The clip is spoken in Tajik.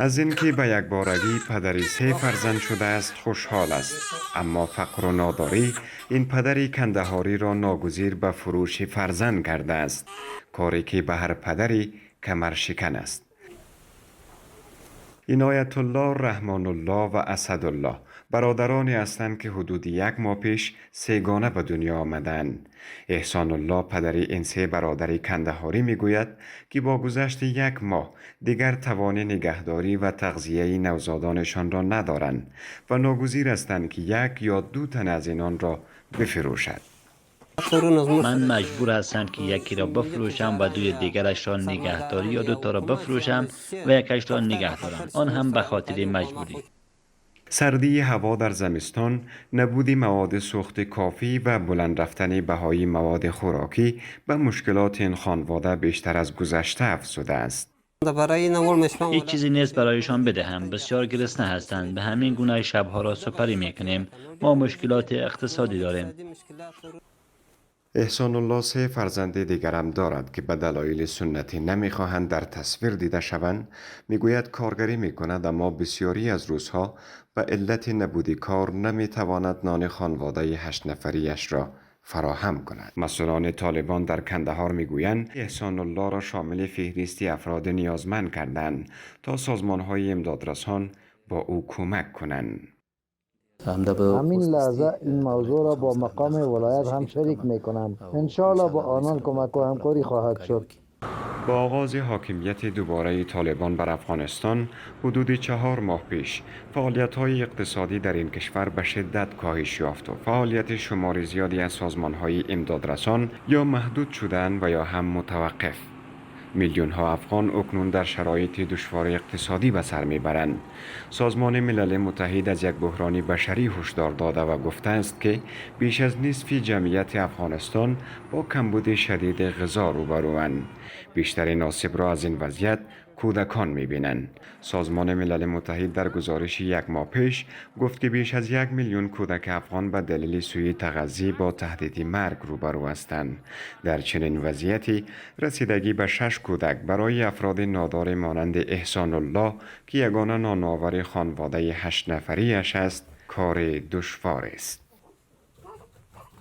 Аз инки ба якборагӣ падари се фарзанд шудааст, хушҳол аст, аммо фақру нодорӣ ин падари кандаҳориро ногузир ба фурӯши фарзанд кардааст, коре ки ба ҳар падари камаршикан аст. Иноятулло, Раҳмонулло ва Асадулло бародароне ҳастанд, ки ҳудуди як моҳ пеш сегона ба дунё омаданд. Эҳсонулло, падари ин се бародари кандаҳорӣ, мегӯяд, ки бо гузашти як моҳ дигар тавони нигаҳдорӣ ва тағзияи навзодонашонро надоранд ва ногузир ҳастанд, ки як ё ду тан аз инонро бифурӯшад. Ман маҷбур ҳастам, ки якеро бифурӯшам ва дуи дигарашро нигаҳдорӣ ё дуторо бифурӯшам ва якашро нигаҳ дорам, он ҳам ба хотири маҷбурӣ. Сардии ҳаво дар зимистон, набуди маводи сӯхти кофӣ ва баланд рафтани баҳои маводи хӯрокӣ ба мушкилоти ин хонавода бештар аз гузашта афзудааст. Ҳеҷ чизе нест барояшон бидиҳам. Бисёр гурусна ҳастанд. Ба ҳамин гуна шабҳоро сипарӣ мекунем. Мо мушкилоти иқтисодӣ дорем. Эҳсонулло се фарзанди дигарам дорад, ки ба далоили суннатӣ намехоҳанд дар тасвир дида шаванд. Мегӯяд, коргарӣ мекунад, аммо бисёрӣ аз рӯзҳо ба иллати набуди кор наметавонад нони хонаводаи ҳаштнафарияшро фароҳам кунад. Масъулони Толибон дар Кандаҳор мегӯянд, Эҳсонуллоро шомили феҳристи афроди ниёзманд карданд, то созмонҳои имдодрасон бо ӯ кӯмак кунанд. Ҳамин лаҳза ин мавзӯъро бо мақоми вилоят ҳам шарик мекунам. Иншоалло, бо онон кӯмаку ҳамкорӣ хоҳад шуд. Бо оғози ҳокимияти дубораи Толибон бар Афғонистон ҳудуди 4 моҳ пеш, фаъолиятҳои иқтисодӣ дар ин кишвар ба шиддат коҳиш ёфт ва фаъолияти шумори зиёде аз созмонҳои имдодрасон ё маҳдуд шуданд ва ё ҳам мутаваққиф. Миллионҳо афғон акнун дар шароити душвори иқтисодӣ ба сар мебаранд. Созмони Милали Муттаҳид аз як буҳрони башарӣ ҳушдор дода ва гуфтааст, ки беш аз нисфи ҷамъияти Афғонистон бо камбуди шадиди ғизо рӯбарӯанд. Бештарин осебро аз ин вазъият кӯдакон мебинанд. Созмони Милали Муттаҳид дар гузориши як моҳ пеш гуфт, ки беш аз 1 миллион кӯдаки афғон ба далели сӯи тағаззӣ бо таҳдиди марг рӯбарӯ ҳастанд. Дар чунин вазъияте расидагӣ ба шаш кӯдак барои афроди нодоре монанди Эҳсонулло, ки ягона ноновари хонаводаи ҳаштнафарияш аст, кори душворест.